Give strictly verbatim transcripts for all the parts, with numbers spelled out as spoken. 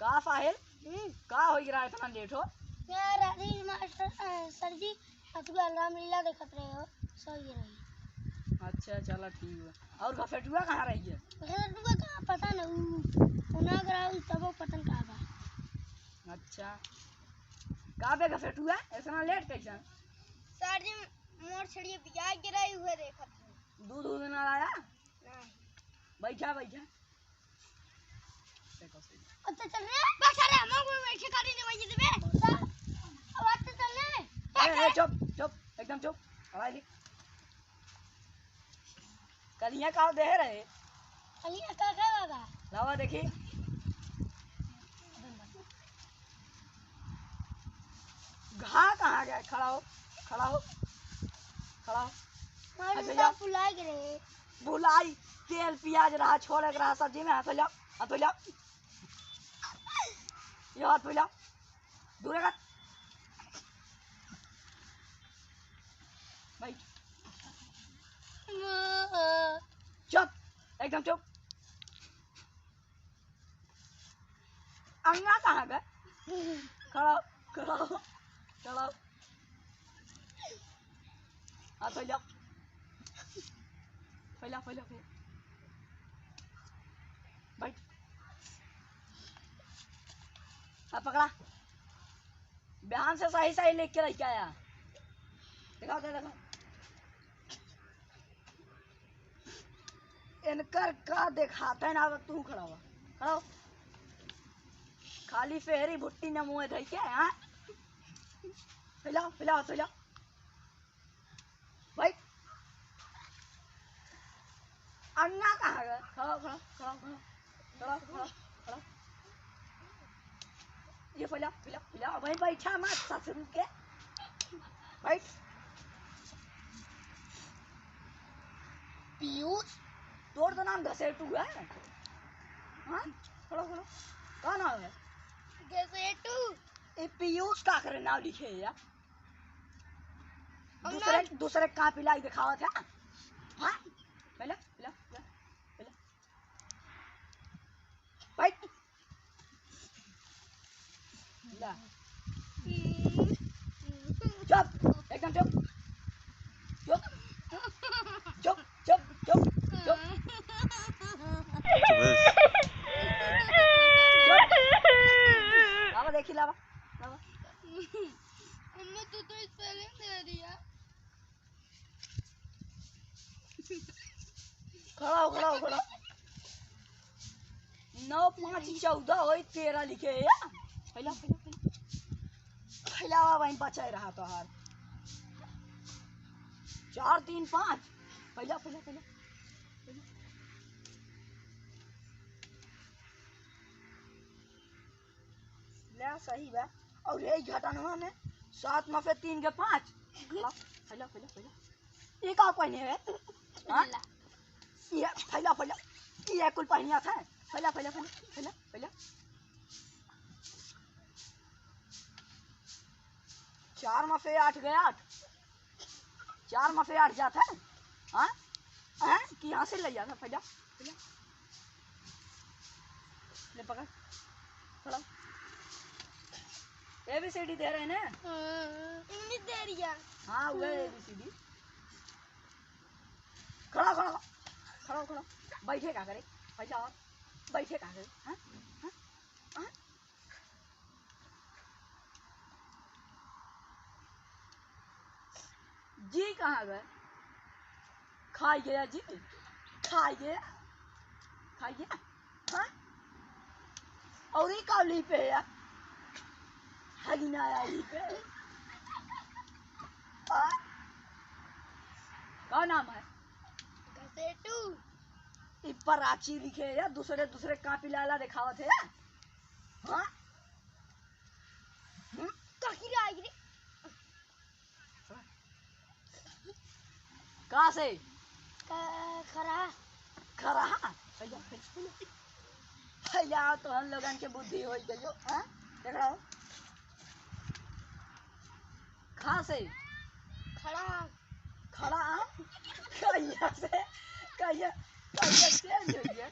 का साहिल? हम्म। का होइ गिरा इतना लेट हो? यार, अरे मास्टर, अ, सर जी, अतुआ रामलीला देखत रहे हो, सो ये रही। अच्छा, चला ठीक बा। और घसेटुआ कहाँ रही है? घसेटुआ कहाँ, पता न, उ, उ ना गरा, उ तबो पता न कहाँ बा। अच्छा, का बे घसेटुआ, इतना लेट कैसन? सर जी, मोर छड़िया बिया गिराई हुए देखत हूँ। दूध, दूध ना लाया? नहीं। बैठा, बैठा। अब तो चल रे। बस अरे, हम लोग बैठे गाड़ी नहीं बजी देबे। अब तो चल रे। ए, ए, चुप, चुप, एकदम चुप। हवा ली। कलिया का देहे रहे? कलिया का, का बाबा? लावा देखी। घा कहाँ गया? खड़ा हो, खड़ा हो, खड़ा हो। मारू अच्छा, सब या। भुलाई गए। भुलाई, तेल पियाज रहा, छोड़े के रहा सब्जी में, हाथ धो लो, हाथ धो लो। ये हाथ धो लो। दूर रख। बैठ। चुप, एकदम चुप। अंगा कहाँ गए? खड़ा, खड़ा, खड़ा। हाँ, फैला। फैला, फैला, फैला। बैठ। अब पकड़ा। बिहान से सही, सही लिख के लेके आया। दिखाओ, दे, दिखाओ। इनकर का देखात है ना, अब तू खड़ा हुआ, खड़ा हो। खाली फेरी भुट्टी न मुँह धई के, हाँ? फैलाओ, फैलाओ, फैलाओ। भाई, अंगा कहाँ गया? खड़ा, खड़ा, खड़ा, खड़ा। खड़ा, खड़ा, खड़ा। ये फैला, फैला, फैला। भाई, बैठा मत, ससुर के। बैठ। पीयूष, तोर तो नाम घसेटू है। हाँ? खड़ा, खड़ा। का नाम है? घसेटू। ए, पीयूष का करे नाम लिखे है यार? हम दूसरे, नाम दूसरे का पिलाई दिखावत है? हाँ? फैला, फैला, फैला, फैला। बैठ। ला। चुप, एकदम चुप। चुप। चुप, चुप, चुप, चुप। चुप। लावा देखी, लावा, लावा। अम्मा, तू तो इस पहले दे दिया। खड़ा हो, खड़ा हो, खड़ा। नौ पाँच चौदह होई, तेरह लिखे है या? फैला, फैला, फैला। फैलावा वहीं बचाए रहा तोहार। चार तीन पाँच। फैला, फैला, फैला। ले, सही बा। और यही घटनवा में सात में से तीन के पाँच। फैला, फैला, फैला, फैला। ये का पहने है? हाँ? फैला। ये फैला, फैला। ये कुल पहनिया था। फैला, फैला, फैला, फैला, फैला। चार में से आठ गया, आठ। चार में से आठ जात है। हाँ? हाँ? कि यहाँ से ले जाता, फैला, फैला। ले पकड़। खड़ा। A B C D दे रहे हैं ना? हाँ, English दे रही है। हाँ, वो है A B C D। खड़ा, खड़ा, खड़ा, खड़ा। बैठे का करे? बैठा, बैठे का करे? हाँ? हाँ? हाँ? जी कहाँ गए? खाई गया जी, खाई गया, खाई गया। हाँ? और ये का लिपे है यार? हगना आया लिपे। हाँ? का नाम है? घसेटू। ई पराची लिखे है यार, दूसरे, दूसरे कापी लाला दिखावत है यार। हाँ? हम्म? काकी रे, आई रे। का से? क-, खरा। खरा? भैया, भैया, भैया, तो हम लोगन के बुद्धि होई गयो, हाँ? देख रहा हो? खा से? खड़ा। खड़ा, हाँ? कहिया से? कहिया, कहिया change हो गया?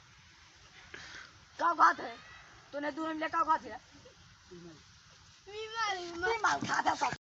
का बात है? तूने दोनों मिले का खात है? विमल, विमल। विमल खाता था।